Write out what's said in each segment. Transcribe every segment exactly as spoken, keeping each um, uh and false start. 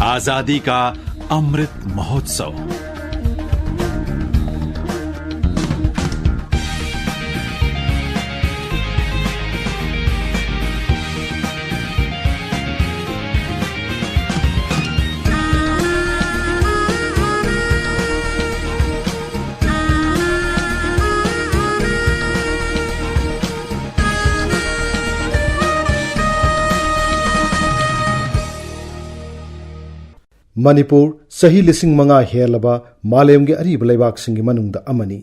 आजादी का अमृत महोत्सव। ꯃꯅꯤꯄꯨꯔ ꯆꯍꯤ ꯂꯤꯁꯤꯡ ꯃꯉꯥ ꯍꯦꯜꯂꯕ ꯃꯥꯂꯦꯝꯒꯤ ꯑꯔꯤꯕ ꯂꯩꯕꯥꯛꯁꯤꯡꯒꯤ ꯃꯅꯨꯡꯗ ꯑꯃꯅꯤ꯫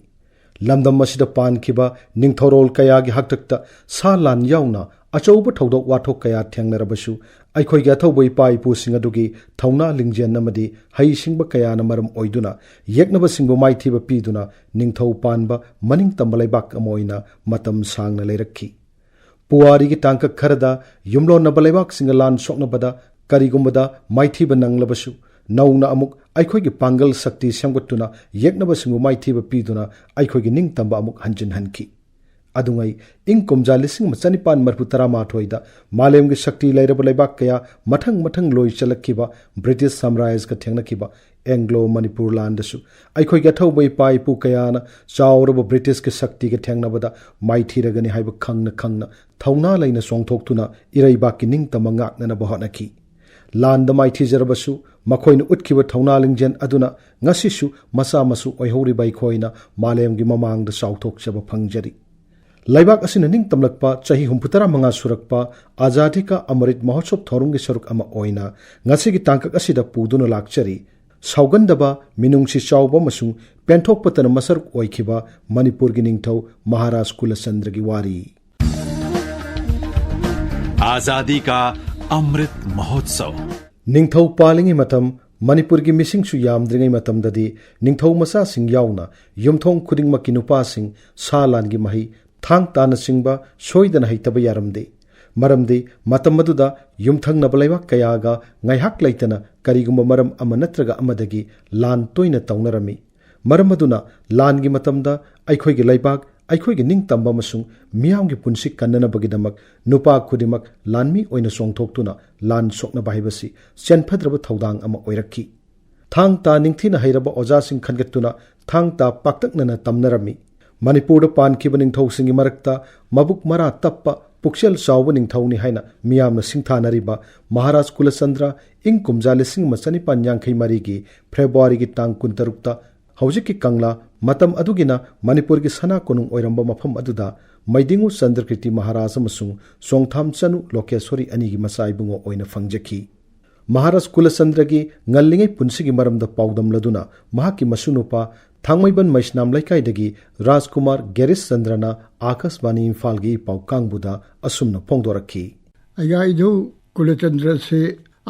ꯂꯝꯗꯝ ꯑꯁꯤꯗ ꯄꯥꯟꯈꯤꯕ ꯅꯤꯡꯊꯧꯔꯣꯜ ꯀꯌꯥꯒꯤ ꯍꯥꯛꯇꯛꯇ ꯁꯥ ꯂꯥꯟ ꯌꯥꯎꯅ ꯑꯆꯧꯕ ꯊꯧꯗꯣꯛ ꯋꯥꯊꯣꯛ ꯀꯌꯥ ꯊꯦꯡꯅꯔꯕꯁꯨ, ꯑꯩꯈꯣꯏꯒꯤ ꯑꯊꯧꯕ ꯏꯄꯥ ꯏꯄꯨꯁꯤꯡ ꯑꯗꯨꯒꯤ ꯊꯧꯅꯥ ꯂꯤꯡꯖꯦꯜ ꯑꯃꯗꯤ ꯍꯩꯁꯤꯡꯕ ꯀꯌꯥꯅ ꯃꯔꯝ ꯑꯣꯏꯗꯨꯅ ꯌꯦꯛꯅꯕꯁꯤꯡꯕꯨ ꯃꯥꯏꯊꯤꯕ ꯄꯤꯗꯨꯅ ꯅꯤꯡꯊꯧ ꯄꯥꯟꯕ ꯃꯅꯤꯡ ꯇꯝꯕ ꯂꯩꯕꯥꯛ ꯑꯃ ꯑꯣꯏꯅ ꯃꯇꯝ ꯁꯥꯡꯅ ꯂꯩꯔꯛꯈꯤ꯫ ꯄꯨꯋꯥꯔꯤꯒꯤ ꯇꯥꯡꯀꯛ ꯈꯔꯗ ꯌꯨꯝꯂꯣꯟꯅꯕ ꯂꯩꯕꯥꯛꯁꯤꯡꯒ ꯂꯥꯟ ꯁꯣꯛꯅꯕꯗ ꯀꯔꯤꯒꯨꯝꯕꯗ ꯃꯥꯏꯊꯤꯕ ꯅꯪꯂꯕꯁꯨ, ꯅꯧꯅ ꯑꯃꯨꯛ ꯑꯩꯈꯣꯏꯒꯤ ꯄꯥꯡꯒꯜ ꯁꯛꯇꯤ ꯁꯦꯝꯒꯠꯇꯨꯅ ꯌꯦꯛꯅꯕꯁꯤꯡꯕꯨ ꯃꯥꯏꯊꯤꯕ ꯄꯤꯗꯨꯅ ꯑꯩꯈꯣꯏꯒꯤ ꯅꯤꯡꯇꯝꯕ ꯑꯃꯨꯛ ꯍꯟꯖꯤꯟꯍꯟꯈꯤ꯫ ꯑꯗꯨꯉꯩ ꯏꯪ ꯀꯨꯝꯖꯥ ꯂꯤꯁꯤꯡ ꯑꯃ ꯆꯅꯤꯄꯥꯟ ꯃꯔꯤꯐꯨ ꯇꯔꯥꯃꯥꯊꯣꯏꯗ ꯃꯥꯂꯦꯝꯒꯤ ꯁꯛꯇꯤ ꯂꯩꯔꯕ ꯂꯩꯕꯥꯛ ꯀꯌꯥ ꯃꯊꯪ ꯃꯊꯪ ꯂꯣꯏ ꯆꯜꯂꯛꯈꯤꯕ ꯕ꯭ꯔꯤꯇꯤꯁ ꯁꯥꯝꯔꯥꯖ꯭ꯌꯒ ꯊꯦꯡꯅꯈꯤꯕ ꯑꯦꯡꯒ꯭ꯂꯣ ꯃꯅꯤꯄꯨꯔ ꯂꯥꯟꯗꯁꯨ ꯑꯩꯈꯣꯏꯒꯤ ꯑꯊꯧꯕ ꯏꯄꯥ ꯏꯄꯨ ꯀꯌꯥꯅ ꯆꯥꯎꯔꯕ ꯕ꯭ꯔꯤꯇꯤꯁꯀꯤ ꯁꯛꯇꯤꯒ ꯊꯦꯡꯅꯕꯗ ꯃꯥꯏꯊꯤꯔꯒꯅꯤ ꯍꯥꯏꯕ ꯈꯪꯅ ꯈꯪꯅ ꯊꯧꯅꯥ ꯂꯩꯅ ꯆꯣꯡꯊꯣꯛꯇꯨꯅ ꯏꯔꯩꯕꯥꯛꯀꯤ ꯅꯤꯡꯇꯝꯕ ꯉꯥꯛꯅꯅꯕ ꯍꯣꯠꯅꯈꯤ꯫ ꯂꯥꯟꯗ ꯃꯥꯏꯊꯤꯖꯔꯕꯁꯨ, ꯃꯈꯣꯏꯅ ꯎꯠꯈꯤꯕ ꯊꯧꯅꯥ ꯂꯤꯡꯖꯦꯜ ꯑꯗꯨꯅ ꯉꯁꯤꯁꯨ ꯃꯆꯥ ꯃꯁꯨ ꯑꯣꯏꯍꯧꯔꯤꯕ ꯑꯩꯈꯣꯏꯅ ꯃꯥꯂꯦꯝꯒꯤ ꯃꯃꯥꯡꯗ ꯆꯥꯎꯊꯣꯛꯆꯕ ꯐꯪꯖꯔꯤ꯫ ꯂꯩꯕꯥꯛ ꯑꯁꯤꯅ ꯅꯤꯡꯇꯝꯂꯛꯄ ꯆꯍꯤ ꯍꯨꯝꯐꯨꯇꯔꯥ ꯃꯉꯥ ꯁꯨꯔꯛꯄ ꯑꯖꯥꯗꯤ ꯀꯥ ꯑꯃꯔꯤꯠ ꯃꯍꯣꯠꯁꯣꯕ ꯊꯧꯔꯝꯒꯤ ꯁꯔꯨꯛ ꯑꯃ ꯑꯣꯏꯅ ꯉꯁꯤꯒꯤ ꯇꯥꯡꯀꯛ ꯑꯁꯤꯗ ꯄꯨꯗꯨꯅ ꯂꯥꯛꯆꯔꯤ꯫ ꯁꯥꯎꯒꯟꯗꯕ, ꯃꯤꯅꯨꯡꯁꯤ ꯆꯥꯎꯕ ꯑꯃꯁꯨꯡ ꯄꯦꯟꯊꯣꯛꯄꯇꯅ ꯃꯁꯔꯨꯛ ꯑꯣꯏꯈꯤꯕ ꯃꯅꯤꯄꯨꯔꯒꯤ ꯅꯤꯡꯊꯧ ꯃꯍꯥꯔꯥꯖ ꯀꯨꯂꯆꯟꯗ꯭ꯔꯒꯤ ꯋꯥꯔꯤ꯫ आजादी का अमृत महोत्सव। ꯅꯤꯡꯊꯧ ꯄꯥꯜꯂꯤꯉꯩ ꯃꯇꯝ, ꯃꯅꯤꯄꯨꯔꯒꯤ ꯃꯤꯁꯤꯡꯁꯨ ꯌꯥꯝꯗ꯭ꯔꯤꯉꯩ ꯃꯇꯝꯗꯗꯤ ꯅꯤꯡꯊꯧ ꯃꯆꯥꯁꯤꯡ ꯌꯥꯎꯅ ꯌꯨꯝꯊꯣꯡ ꯈꯨꯗꯤꯡꯃꯛꯀꯤ ꯅꯨꯄꯥꯁꯤꯡ ꯁꯥ ꯂꯥꯟꯒꯤ ꯃꯍꯩ, ꯊꯥꯡ ꯇꯥꯅꯆꯤꯡꯕ ꯁꯣꯏꯗꯅ ꯍꯩꯇꯕ ꯌꯥꯔꯝꯗꯦ꯫ ꯃꯔꯝꯗꯤ ꯃꯇꯝ ꯑꯗꯨꯗ ꯌꯨꯝꯊꯪꯅꯕ ꯂꯩꯕꯥꯛ ꯀꯌꯥꯒ ꯉꯥꯏꯍꯥꯛ ꯂꯩꯇꯅ ꯀꯔꯤꯒꯨꯝꯕ ꯃꯔꯝ ꯑꯃ ꯅꯠꯇ꯭ꯔꯒ ꯑꯃꯗꯒꯤ ꯂꯥꯟ ꯇꯣꯏꯅ ꯇꯧꯅꯔꯝꯃꯤ꯫ ꯃꯔꯝ ꯑꯗꯨꯅ ꯂꯥꯟꯒꯤ ꯃꯇꯝꯗ ꯑꯩꯈꯣꯏꯒꯤ ꯂꯩꯕꯥꯛ ꯑꯩꯈꯣꯏꯒꯤ ꯅꯤꯡꯇꯝꯕ ꯑꯃꯁꯨꯡ ꯃꯤꯌꯥꯝꯒꯤ ꯄꯨꯟꯁꯤ ꯀꯟꯅꯅꯕꯒꯤꯗꯃꯛ ꯅꯨꯄꯥ ꯈꯨꯗꯤꯡꯃꯛ ꯂꯥꯟꯃꯤ ꯑꯣꯏꯅ ꯆꯣꯡꯊꯣꯛꯇꯨꯅ ꯂꯥꯟ ꯁꯣꯛꯅꯕ ꯍꯥꯏꯕꯁꯤ ꯆꯦꯟꯐꯗ꯭ꯔꯕ ꯊꯧꯗꯥꯡ ꯑꯃ ꯑꯣꯏꯔꯛꯈꯤ꯫ ꯊꯥꯡ ꯇꯥ ꯅꯤꯡꯊꯤꯅ ꯍꯩꯔꯕ ꯑꯣꯖꯥꯁꯤꯡ ꯈꯟꯒꯠꯇꯨꯅ ꯊꯥꯡ ꯇꯥ ꯄꯥꯛꯇꯛꯅꯅ ꯇꯝꯅꯔꯝꯃꯤ꯫ ꯃꯅꯤꯄꯨꯔꯗ ꯄꯥꯟꯈꯤꯕ ꯅꯤꯡꯊꯧꯁꯤꯡꯒꯤ ꯃꯔꯛꯇ ꯃꯕꯨꯛ ꯃꯔꯥ ꯇꯞꯄ ꯄꯨꯛꯆꯦꯜ ꯆꯥꯎꯕ ꯅꯤꯡꯊꯧꯅꯤ ꯍꯥꯏꯅ ꯃꯤꯌꯥꯝꯅ ꯁꯤꯡꯊꯥꯅꯔꯤꯕ ꯃꯍꯥꯔꯥꯖ ꯀꯨꯂꯆꯟꯗ꯭ꯔ ꯏꯪ ꯀꯨꯝꯖꯥ ꯂꯤꯁꯤꯡ ꯑꯃ ꯆꯅꯤꯄꯥꯟ ꯌꯥꯡꯈꯩ ꯃꯔꯤꯒꯤ ꯐꯦꯕ꯭ꯔꯨꯋꯥꯔꯤꯒꯤ ꯇꯥꯡ ꯀꯨꯟꯇꯔꯨꯛꯇ ꯍꯧꯖꯤꯛꯀꯤ ꯀꯪꯂꯥ, ꯃꯇꯝ ꯑꯗꯨꯒꯤꯅ ꯃꯅꯤꯄꯨꯔꯒꯤ ꯁꯅꯥ ꯀꯣꯅꯨꯡ ꯑꯣꯏꯔꯝꯕ ꯃꯐꯝ ꯑꯗꯨꯗ ꯃꯩꯗꯤꯡꯉꯨ ꯆꯟꯗ꯭ꯔꯀꯤꯔꯇꯤ ꯃꯍꯥꯔꯥꯖ ꯑꯃꯁꯨꯡ ꯆꯣꯡꯊꯥꯝ ꯆꯅꯨ ꯂꯣꯀꯦꯁ꯭ꯋꯔꯤ ꯑꯅꯤꯒꯤ ꯃꯆꯥ ꯏꯕꯨꯡꯉꯣ ꯑꯣꯏꯅ ꯐꯪꯖꯈꯤ꯫ ꯃꯍꯥꯔꯥꯖ ꯀꯨꯂꯆꯟꯗ꯭ꯔꯒꯤ ꯉꯜꯂꯤꯉꯩ ꯄꯨꯟꯁꯤꯒꯤ ꯃꯔꯝꯗ ꯄꯥꯎꯗꯝꯂꯗꯨꯅ ꯃꯍꯥꯛꯀꯤ ꯃꯁꯨꯅꯨꯄꯥ ꯊꯥꯡꯃꯩꯕꯟ ꯃꯩꯁꯅꯥꯝ ꯂꯩꯀꯥꯏꯗꯒꯤ ꯔꯥꯖꯀꯨꯃꯥꯔ ꯒꯦꯔꯤꯁ ꯆꯟꯗ꯭ꯔꯅ ꯑꯥꯀꯥꯁꯕꯥꯅꯤ ꯏꯝꯐꯥꯜꯒꯤ ꯏ ꯄꯥꯎ ꯀꯥꯡꯕꯨꯗ ꯑꯁꯨꯝꯅ ꯐꯣꯡꯗꯣꯔꯛꯈꯤ꯫ ꯑꯌꯥ ꯏꯙꯧ ꯀꯨꯂꯆꯟꯗ꯭ꯔꯁꯤ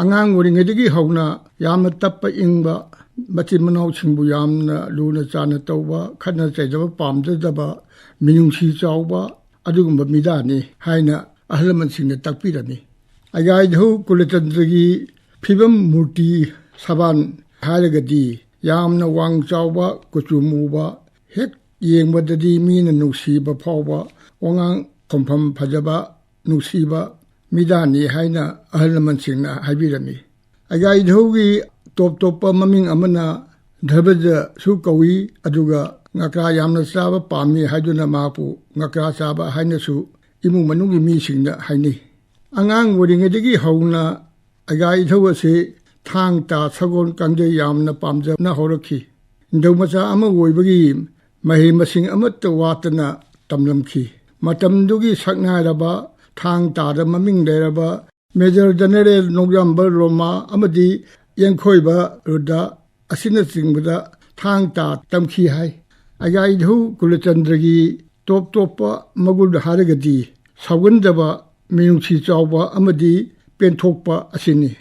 ꯑꯉꯥꯡ ꯑꯣꯏꯔꯤꯉꯩꯗꯒꯤ ꯍꯧꯅ ꯌꯥꯝꯅ ꯇꯞꯄ ꯏꯪꯕ, ꯃꯆꯤꯟ ꯃꯅꯥꯎꯁꯤꯡꯕꯨ ꯌꯥꯝꯅ ꯂꯨꯅ ꯆꯥꯟꯅ ꯇꯧꯕ, ꯈꯠꯅ ꯆꯩꯅꯕ ꯄꯥꯝꯖꯗꯕ, ꯃꯤꯅꯨꯡꯁꯤ ꯆꯥꯎꯕ ꯑꯗꯨꯒꯨꯝꯕ ꯃꯤꯗꯥꯅꯤ ꯍꯥꯏꯅ ꯑꯍꯜ ꯂꯃꯟꯁꯤꯡꯅ ꯇꯥꯛꯄꯤꯔꯝꯃꯤ꯫ ꯑꯌꯥ ꯏꯙꯧ ꯀꯨꯂꯆꯟꯗ꯭ꯔꯒꯤ ꯐꯤꯕꯝ ꯃꯨꯔꯇꯤ ꯁꯕꯥꯟ ꯍꯥꯏꯔꯒꯗꯤ ꯌꯥꯝꯅ ꯋꯥꯡ ꯆꯥꯎꯕ, ꯀꯨꯆꯨ ꯃꯨꯕ, ꯍꯦꯛ ꯌꯦꯡꯕꯗꯗꯤ ꯃꯤꯅ ꯅꯨꯡꯁꯤꯕ ꯐꯥꯎꯕ, ꯋꯥꯉꯥꯡ ꯈꯣꯝꯐꯝ ꯐꯖꯕ, ꯅꯨꯡꯁꯤꯕ ꯃꯤꯗꯥꯅꯤ ꯍꯥꯏꯅ ꯑꯍꯜ ꯂꯃꯟꯁꯤꯡꯅ ꯍꯥꯏꯕꯤꯔꯝꯃꯤ꯫ ꯑꯌꯥ ꯏꯙꯧꯒꯤ ꯇꯣꯞ ꯇꯣꯞꯄ ꯃꯃꯤꯡ ꯑꯃꯅ ꯙ꯭ꯔꯕꯖꯁꯨ ꯀꯧꯏ, ꯑꯗꯨꯒ ꯉꯀ꯭ꯔꯥ ꯌꯥꯝꯅ ꯆꯥꯕ ꯄꯥꯝꯃꯤ ꯍꯥꯏꯗꯨꯅ ꯃꯍꯥꯛꯄꯨ ꯉꯀ꯭ꯔꯥ ꯆꯥꯕ ꯍꯥꯏꯅꯁꯨ ꯏꯃꯨꯡ ꯃꯅꯨꯡꯒꯤ ꯃꯤꯁꯤꯡꯅ ꯍꯥꯏꯅꯩ꯫ ꯑꯉꯥꯡ ꯑꯣꯏꯔꯤꯉꯩꯗꯒꯤ ꯍꯧꯅ ꯑꯌꯥ ꯏꯙꯧ ꯑꯁꯤ ꯊꯥꯡ ꯇꯥ ꯁꯒꯣꯜ ꯀꯥꯡꯖꯩ ꯌꯥꯝꯅ ꯄꯥꯝꯖꯅ ꯍꯧꯔꯛꯈꯤ꯫ ꯅꯤꯡꯊꯧ ꯃꯆꯥ ꯑꯃ ꯑꯣꯏꯕꯒꯤ ꯃꯍꯩ ꯃꯁꯤꯡ ꯑꯃꯠꯇ ꯋꯥꯠꯇꯅ ꯇꯝꯂꯝꯈꯤ꯫ ꯃꯇꯝꯗꯨꯒꯤ ꯁꯛꯅꯥꯏꯔꯕ ꯊꯥꯡ ꯇꯥꯗ ꯃꯃꯤꯡ ꯂꯩꯔꯕ ꯃꯦꯖꯔ ꯖꯦꯅꯔꯦꯜ ꯅꯣꯡꯖꯥꯝꯕ ꯂꯣꯃꯥ ꯑꯃꯗꯤ ꯌꯦꯡꯈꯣꯏꯕ ꯔꯨꯗ꯭ꯔ ꯑꯁꯤꯅꯆꯤꯡꯕꯗ ꯊꯥꯡ ꯇꯥ ꯇꯝꯈꯤ ꯍꯥꯏ꯫ ꯑꯌꯥ ꯏꯙꯧ ꯀꯨꯂꯆꯟꯗ꯭ꯔꯒꯤ ꯇꯣꯞ ꯇꯣꯞꯄ ꯃꯒꯨꯟ ꯍꯥꯏꯔꯒꯗꯤ ꯁꯥꯎꯒꯟꯗꯕ, ꯃꯤꯅꯨꯡꯁꯤ ꯆꯥꯎꯕ ꯑꯃꯗꯤ ꯄꯦꯟꯊꯣꯛꯄ ꯑꯁꯤꯅꯤ꯫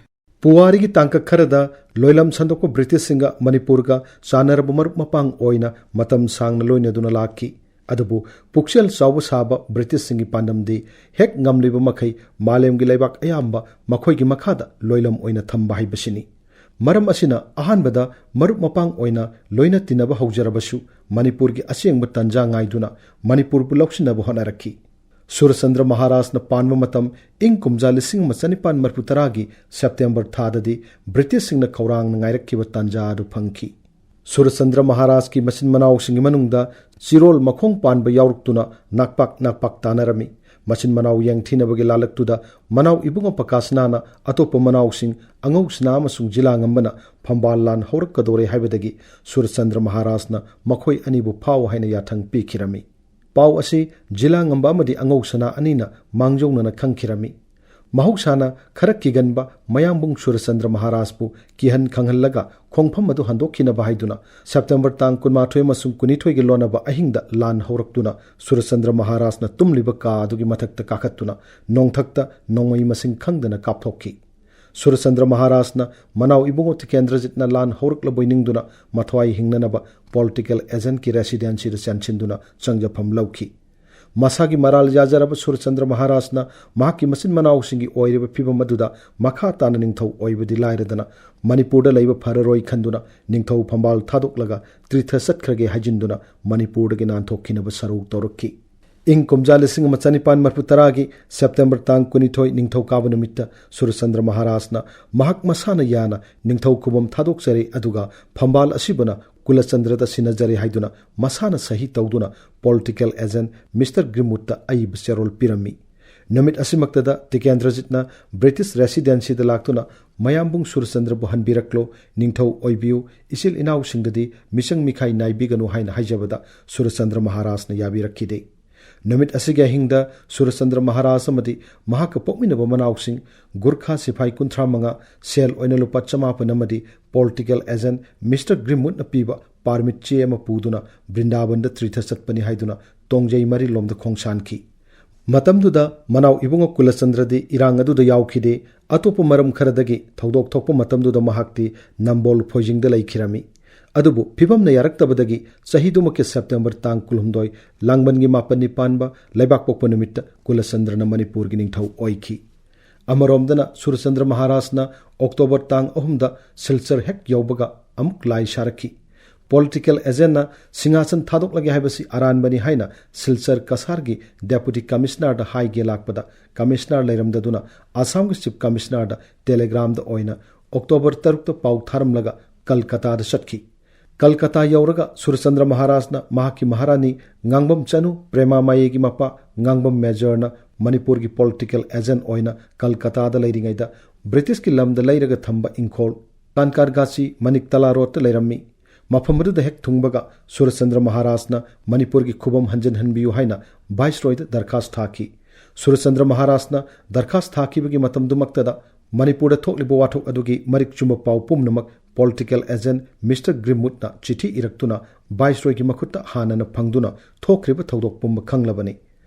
ꯄꯨꯋꯥꯔꯤꯒꯤ ꯇꯥꯡꯀꯛ ꯈꯔꯗ ꯂꯣꯏꯂꯝ ꯁꯟꯗꯣꯛꯄ ꯕ꯭ꯔꯤꯇꯤꯁꯁꯤꯡꯒ ꯃꯅꯤꯄꯨꯔꯒ ꯆꯥꯟꯅꯔꯕ ꯃꯔꯨꯞ ꯃꯄꯥꯡ ꯑꯣꯏꯅ ꯃꯇꯝ ꯁꯥꯡꯅ ꯂꯣꯏꯅꯗꯨꯅ ꯂꯥꯛꯈꯤ꯫ ꯑꯗꯨꯕꯨ ꯄꯨꯛꯆꯦꯜ ꯆꯥꯎꯕ ꯁꯥꯕ ꯕ꯭ꯔꯤꯇꯤꯁꯁꯤꯡꯒꯤ ꯄꯥꯟꯗꯝꯗꯤ ꯍꯦꯛ ꯉꯝꯂꯤꯕ ꯃꯈꯩ ꯃꯥꯂꯦꯝꯒꯤ ꯂꯩꯕꯥꯛ ꯑꯌꯥꯝꯕ ꯃꯈꯣꯏꯒꯤ ꯃꯈꯥꯗ ꯂꯣꯏꯂꯝ ꯑꯣꯏꯅ ꯊꯝꯕ ꯍꯥꯏꯕꯁꯤꯅꯤ꯫ ꯃꯔꯝ ꯑꯁꯤꯅ ꯑꯍꯥꯟꯕꯗ ꯃꯔꯨꯞ ꯃꯄꯥꯡ ꯑꯣꯏꯅ ꯂꯣꯏꯅ ꯇꯤꯟꯅꯕ ꯍꯧꯖꯔꯕꯁꯨ, ꯃꯅꯤꯄꯨꯔꯒꯤ ꯑꯁꯦꯡꯕ ꯇꯟꯖꯥ ꯉꯥꯏꯗꯨꯅ ꯃꯅꯤꯄꯨꯔꯕꯨ ꯂꯧꯁꯤꯟꯅꯕ ꯍꯣꯠꯅꯔꯛꯈꯤ꯫ ꯁꯨꯔꯆꯟꯗ꯭ꯔ ꯃꯍꯥꯔꯥꯖꯅ ꯄꯥꯟꯕ ꯃꯇꯝ ꯏꯪ ꯀꯨꯝꯖꯥ ꯂꯤꯁꯤꯡ ꯑꯃ ꯆꯅꯤꯄꯥꯟ ꯃꯔꯤꯐꯨ ꯇꯔꯥꯒꯤ ꯁꯦꯞꯇꯦꯝꯕꯔ ꯊꯥꯗꯗꯤ ꯕ꯭ꯔꯤꯇꯤꯁꯁꯤꯡꯅ ꯈꯧꯔꯥꯡꯅ ꯉꯥꯏꯔꯛꯈꯤꯕ ꯇꯥꯟꯖꯥ ꯑꯗꯨ ꯐꯪꯈꯤ꯫ ꯁꯨꯔꯆꯟꯗ꯭ꯔ ꯃꯍꯥꯔꯥꯖꯀꯤ ꯃꯆꯤꯟ ꯃꯅꯥꯎꯁꯤꯡꯒꯤ ꯃꯅꯨꯡꯗ ꯆꯤꯔꯣꯜ ꯃꯈꯣꯡ ꯄꯥꯟꯕ ꯌꯥꯎꯔꯛꯇꯨꯅ ꯅꯥꯛꯄꯥꯛ ꯅꯥꯛꯄꯥꯛ ꯇꯥꯅꯔꯝꯃꯤ꯫ ꯃꯆꯤꯟ ꯃꯅꯥꯎ ꯌꯦꯡꯊꯤꯅꯕꯒꯤ ꯂꯥꯂꯛꯇꯨꯗ ꯃꯅꯥꯎ ꯏꯕꯨꯡꯉꯣ ꯄ꯭ꯔꯀꯥꯁꯅꯥꯅ ꯑꯇꯣꯞꯄ ꯃꯅꯥꯎꯁꯤꯡ ꯑꯉꯧꯁꯅꯥ ꯑꯃꯁꯨꯡ ꯖꯤꯂꯥꯉꯝꯕꯅ ꯐꯝꯕꯥꯜ ꯂꯥꯟ ꯍꯧꯔꯛꯀꯗꯧꯔꯦ ꯍꯥꯏꯕꯗꯒꯤ ꯁꯨꯔꯆꯟꯗ꯭ꯔ ꯃꯍꯥꯔꯥꯖꯅ ꯃꯈꯣꯏ ꯑꯅꯤꯕꯨ ꯐꯥꯎ ꯍꯥꯏꯅ ꯌꯥꯊꯪ ꯄꯤꯈꯤꯔꯝꯃꯤ꯫ ꯄꯥꯎ ꯑꯁꯤ ꯖꯤꯂꯥꯉꯝꯕ ꯑꯃꯗꯤ ꯑꯉꯧꯁꯅꯥ ꯑꯅꯤꯅ ꯃꯥꯡꯖꯧꯅꯅ ꯈꯪꯈꯤꯔꯝꯃꯤ꯫ ꯃꯍꯧꯁꯥꯅ ꯈꯔ ꯀꯤꯒꯟꯕ ꯃꯌꯥꯝꯕꯨꯡ ꯁꯨꯔꯆꯟꯗ꯭ꯔ ꯃꯍꯥꯔꯥꯖꯄꯨ ꯀꯤꯍꯟ ꯈꯪꯍꯜꯂꯒ ꯈꯣꯡꯐꯝ ꯑꯗꯨ ꯍꯟꯗꯣꯛꯈꯤꯅꯕ ꯍꯥꯏꯗꯨꯅ ꯁꯦꯞꯇꯦꯝꯕꯔ ꯇꯥꯡ ꯀꯨꯟꯃꯥꯊꯣꯏ ꯑꯃꯁꯨꯡ ꯀꯨꯟꯅꯤꯊꯣꯏꯒꯤ ꯂꯣꯟꯅꯕ ꯑꯍꯤꯡꯗ ꯂꯥꯟ ꯍꯧꯔꯛꯇꯨꯅ ꯁꯨꯔꯆꯟꯗ꯭ꯔ ꯃꯍꯥꯔꯥꯖꯅ ꯇꯨꯝꯂꯤꯕ ꯀꯥ ꯑꯗꯨꯒꯤ ꯃꯊꯛꯇ ꯀꯥꯈꯠꯇꯨꯅ ꯅꯣꯡꯊꯛꯇ ꯅꯣꯡꯃꯩ ꯃꯁꯤꯡ ꯈꯪꯗꯅ ꯀꯥꯞꯊꯣꯛꯈꯤ꯫ ꯁꯨꯔꯆꯟꯗ꯭ꯔ ꯃꯍꯥꯔꯥꯖꯅ ꯃꯅꯥꯎ ꯏꯕꯨꯡꯉꯣ ꯇꯤꯀꯦꯟꯗ꯭ꯔꯖꯤꯠꯅ ꯂꯥꯟ ꯍꯧꯔꯛꯂꯕꯣꯏ ꯅꯤꯡꯗꯨꯅ ꯃꯊ꯭ꯋꯥꯏ ꯍꯤꯡꯅꯅꯕ ꯄꯣꯂꯤꯇꯤꯀꯦꯜ ꯑꯦꯖꯦꯟꯠꯀꯤ ꯔꯦꯁꯤꯗꯦꯟꯁꯤꯗ ꯆꯦꯟꯁꯤꯟꯗꯨꯅ ꯆꯪꯖꯐꯝ ꯂꯧꯈꯤ꯫ ꯃꯁꯥꯒꯤ ꯃꯔꯥꯜ ꯌꯥꯖꯔꯕ ꯁꯨꯔꯆꯟꯗ꯭ꯔ ꯃꯍꯥꯔꯥꯖꯅ ꯃꯍꯥꯛꯀꯤ ꯃꯆꯤꯟ ꯃꯅꯥꯎꯁꯤꯡꯒꯤ ꯑꯣꯏꯔꯤꯕ ꯐꯤꯕꯝ ꯑꯗꯨꯗ ꯃꯈꯥ ꯇꯥꯅ ꯅꯤꯡꯊꯧ ꯑꯣꯏꯕꯗꯤ ꯂꯥꯏꯔꯗꯅ ꯃꯅꯤꯄꯨꯔꯗ ꯂꯩꯕ ꯐꯔꯔꯣꯏ ꯈꯟꯗꯨꯅ ꯅꯤꯡꯊꯧ ꯐꯝꯕꯥꯜ ꯊꯥꯗꯣꯛꯂꯒ ꯇꯤꯔꯊ ꯆꯠꯈ꯭ꯔꯒꯦ ꯍꯥꯏꯖꯤꯟꯗꯨꯅ ꯃꯅꯤꯄꯨꯔꯗꯒꯤ ꯅꯥꯟꯊꯣꯛꯈꯤꯅꯕ ꯁꯔꯧ ꯇꯧꯔꯛꯈꯤ꯫ ꯏꯪ ꯀꯨꯝꯖꯥ ꯂꯤꯁꯤꯡ ꯑꯃ ꯆꯅꯤꯄꯥꯟ ꯃꯔꯤꯐꯨ ꯇꯔꯥꯒꯤ ꯁꯦꯞꯇꯦꯝꯕꯔ ꯇꯥꯡ ꯀꯨꯟꯅꯤꯊꯣꯏ ꯅꯤꯡꯊꯧꯀꯥꯕ ꯅꯨꯃꯤꯠꯇ ꯁꯨꯔꯆꯟꯗ꯭ꯔ ꯃꯍꯥꯔꯥꯖꯅ ꯃꯍꯥꯛ ꯃꯁꯥꯅ ꯌꯥꯅ ꯅꯤꯡꯊꯧ ꯈꯨꯕꯝ ꯊꯥꯗꯣꯛꯆꯔꯦ, ꯑꯗꯨꯒ ꯐꯝꯕꯥꯜ ꯑꯁꯤꯕꯨꯅ ꯀꯨꯂꯆꯟꯗ꯭ꯔꯗ ꯁꯤꯟꯅꯖꯔꯦ ꯍꯥꯏꯗꯨꯅ ꯃꯁꯥꯅ ꯁꯍꯤ ꯇꯧꯗꯨꯅ ꯄꯣꯂꯤꯇꯤꯀꯦꯜ ꯑꯦꯖꯦꯟꯠ ꯃꯤꯁꯇꯔ ꯒ꯭ꯔꯤꯝꯋꯨꯗꯇ ꯑꯏꯕ ꯆꯦꯔꯣꯜ ꯄꯤꯔꯝꯃꯤ꯫ ꯅꯨꯃꯤꯠ ꯑꯁꯤꯃꯛꯇꯗ ꯇꯤꯀꯦꯟꯗ꯭ꯔꯖꯤꯠꯅ ꯕ꯭ꯔꯤꯇꯤꯁ ꯔꯦꯁꯤꯗꯦꯟꯁꯤꯗ ꯂꯥꯛꯇꯨꯅ ꯃꯌꯥꯝꯕꯨꯡ ꯁꯨꯔꯆꯟꯗ꯭ꯔꯕꯨ ꯍꯟꯕꯤꯔꯛꯂꯣ, ꯅꯤꯡꯊꯧ ꯑꯣꯏꯕꯤꯌꯨ, ꯏꯆꯤꯜ ꯏꯅꯥꯎꯁꯤꯡꯗꯗꯤ ꯃꯤꯆꯪ ꯃꯤꯈꯥꯏ ꯅꯥꯏꯕꯤꯒꯅꯨ ꯍꯥꯏꯅ ꯍꯥꯏꯖꯕꯗ ꯁꯨꯔꯆꯟꯗ꯭ꯔ ꯃꯍꯥꯔꯥꯖꯅ ꯌꯥꯕꯤꯔꯛꯈꯤꯗꯦ꯫ ꯅꯨꯃꯤꯠ ꯑꯁꯤꯒꯤ ꯑꯍꯤꯡꯗ ꯁꯨꯔꯆꯟꯗ꯭ꯔ ꯃꯍꯥꯔꯥꯖ ꯑꯃꯗꯤ ꯃꯍꯥꯛꯀ ꯄꯣꯛꯃꯤꯟꯅꯕ ꯃꯅꯥꯎꯁꯤꯡ, ꯒꯨꯔꯈꯥ ꯁꯤꯐꯥꯏ ꯀꯨꯟꯊ꯭ꯔꯥ ꯃꯉꯥ, ꯁꯦꯜ ꯑꯣꯏꯅ ꯂꯨꯄꯥ ꯆꯃꯥꯄꯟ ꯑꯃꯗꯤ ꯄꯣꯂꯤꯇꯤꯀꯦꯜ ꯑꯦꯖꯦꯟꯠ ꯃꯤꯁꯇꯔ ꯒ꯭ꯔꯤꯝꯋꯨꯗꯅ ꯄꯤꯕ ꯄꯥꯔꯃꯤꯠ ꯆꯦ ꯑꯃ ꯄꯨꯗꯨꯅ ꯕ꯭ꯔꯤꯟꯗꯥꯕꯟꯗ ꯇꯤꯔꯊ ꯆꯠꯄꯅꯤ ꯍꯥꯏꯗꯨꯅ ꯇꯣꯡꯖꯩ ꯃꯔꯤꯜꯂꯣꯝꯗ ꯈꯣꯡꯁꯥꯟꯈꯤ꯫ ꯃꯇꯝꯗꯨꯗ ꯃꯅꯥꯎ ꯏꯕꯨꯡꯉꯣ ꯀꯨꯂꯆꯟꯗ꯭ꯔꯗꯤ ꯏꯔꯥꯡ ꯑꯗꯨꯗ ꯌꯥꯎꯈꯤꯗꯦ꯫ ꯑꯇꯣꯞꯄ ꯃꯔꯝ ꯈꯔꯗꯒꯤ ꯊꯧꯗꯣꯛ ꯊꯣꯛꯄ ꯃꯇꯝꯗꯨꯗ ꯃꯍꯥꯛꯇꯤ ꯅꯝꯕꯣꯜ ꯐꯣꯏꯖꯤꯡꯗ ꯂꯩꯈꯤꯔꯝꯃꯤ꯫ ꯑꯗꯨꯕꯨ ꯐꯤꯕꯝꯅ ꯌꯥꯔꯛꯇꯕꯗꯒꯤ ꯆꯍꯤꯗꯨꯃꯛꯀꯤ ꯁꯦꯞꯇꯦꯝꯕꯔ ꯇꯥꯡ ꯀꯨꯟꯍꯨꯝꯗꯣꯏ, ꯂꯥꯡꯕꯟꯒꯤ ꯃꯥꯄꯟꯅꯤ ꯄꯥꯟꯕ ꯂꯩꯕꯥꯛꯄꯣꯛꯄ ꯅꯨꯃꯤꯠꯇ ꯀꯨꯂꯆꯟꯗ꯭ꯔꯅ ꯃꯅꯤꯄꯨꯔꯒꯤ ꯅꯤꯡꯊꯧ ꯑꯣꯏꯈꯤ꯫ ꯑꯃꯔꯣꯝꯗꯅ ꯁꯨꯔꯆꯟꯗ꯭ꯔ ꯃꯍꯥꯔꯥꯖꯅ ꯑꯣꯛꯇꯣꯕꯔ ꯇꯥꯡ ꯑꯍꯨꯝꯗ ꯁꯤꯜꯆꯔ ꯍꯦꯛ ꯌꯧꯕꯒ ꯑꯃꯨꯛ ꯂꯥꯏ ꯁꯥꯔꯛꯈꯤ꯫ ꯄꯣꯂꯤꯇꯤꯀꯦꯜ ꯑꯦꯖꯦꯟꯅ ꯁꯤꯡꯍꯥꯁꯟ ꯊꯥꯗꯣꯛꯂꯒꯦ ꯍꯥꯏꯕꯁꯤ ꯑꯔꯥꯟꯕꯅꯤ ꯍꯥꯏꯅ ꯁꯤꯜꯆꯔ ꯀꯁꯥꯔꯒꯤ ꯗꯦꯄꯨꯇꯤ ꯀꯃꯤꯁꯅꯔꯗ ꯍꯥꯏꯒꯦ ꯂꯥꯛꯄꯗ, ꯀꯃꯤꯁꯅꯔ ꯂꯩꯔꯝꯗꯗꯨꯅ ꯑꯁꯥꯝꯒꯤ ꯆꯤꯐ ꯀꯃꯤꯁꯅꯔꯗ ꯇꯦꯂꯦꯒ꯭ꯔꯥꯝꯗ ꯑꯣꯏꯅ ꯑꯣꯛꯇꯣꯕꯔ ꯇꯔꯨꯛꯇ ꯄꯥꯎ ꯊꯥꯔꯝꯂꯒ ꯀꯜꯀꯇꯥꯗ ꯆꯠꯈꯤ꯫ ꯀꯜꯀꯇꯥ ꯌꯧꯔꯒ ꯁꯨꯔꯆꯟꯗ꯭ꯔ ꯃꯍꯥꯔꯥꯖꯅ ꯃꯍꯥꯛꯀꯤ ꯃꯍꯥꯔꯥꯅꯤ ꯉꯥꯡꯕꯝ ꯆꯅꯨ, ꯄ꯭ꯔꯦꯃꯥ ꯃꯌꯦꯒꯤ ꯃꯄꯥ ꯉꯥꯡꯕꯝ ꯃꯦꯖꯔꯅ ꯃꯅꯤꯄꯨꯔꯒꯤ ꯄꯣꯂꯤꯇꯤꯀꯦꯜ ꯑꯦꯖꯦꯟ ꯑꯣꯏꯅ ꯀꯜꯀꯇꯥꯗ ꯂꯩꯔꯤꯉꯩꯗ ꯕ꯭ꯔꯤꯇꯤꯁꯀꯤ ꯂꯝꯗ ꯂꯩꯔꯒ ꯊꯝꯕ ꯏꯪꯈꯣꯜ ꯀꯥꯟꯀꯥꯔꯒꯥꯁꯤ ꯃꯅꯤꯛ ꯇꯂꯥ ꯔꯣꯗꯇ ꯂꯩꯔꯝꯃꯤ꯫ ꯃꯐꯝ ꯑꯗꯨꯗ ꯍꯦꯛ ꯊꯨꯡꯕꯒ ꯁꯨꯔꯆꯟꯗ꯭ꯔ ꯃꯍꯥꯔꯥꯖꯅ ꯃꯅꯤꯄꯨꯔꯒꯤ ꯈꯨꯕꯝ ꯍꯟꯖꯤꯟꯍꯟꯕꯤꯌꯨ ꯍꯥꯏꯅ ꯚꯥꯏꯁꯔꯣꯏꯗ ꯗꯔꯈꯥꯁ ꯊꯥꯈꯤ꯫ ꯁꯨꯔꯆꯟꯗ꯭ꯔ ꯃꯍꯥꯔꯥꯖꯅ ꯗꯔꯈꯥꯁ ꯊꯥꯈꯤꯕꯒꯤ ꯃꯇꯝꯗꯨꯃꯛꯇꯗ ꯃꯅꯤꯄꯨꯔꯗ ꯊꯣꯛꯂꯤꯕ ꯋꯥꯊꯣꯛ ꯑꯗꯨꯒꯤ ꯃꯔꯤꯛ ꯆꯨꯝꯕ ꯄꯥꯎ ꯄꯨꯝꯅꯃꯛ ꯄꯣꯂꯤꯇꯤꯀꯦꯜ ꯑꯦꯖꯦꯟ ꯃꯤꯁꯇꯔ ꯒ꯭ꯔꯤꯝꯋꯨꯗꯅ ꯆꯤꯊꯤ ꯏꯔꯛꯇꯨꯅ ꯚꯥꯏꯁꯔꯣꯏꯒꯤ ꯃꯈꯨꯠꯇ ꯍꯥꯟꯅꯅ ꯐꯪꯗꯨꯅ ꯊꯣꯛꯈ꯭ꯔꯤꯕ ꯊꯧꯗꯣꯛ ꯄꯨꯝꯕ ꯈꯪꯂꯕꯅꯤ꯫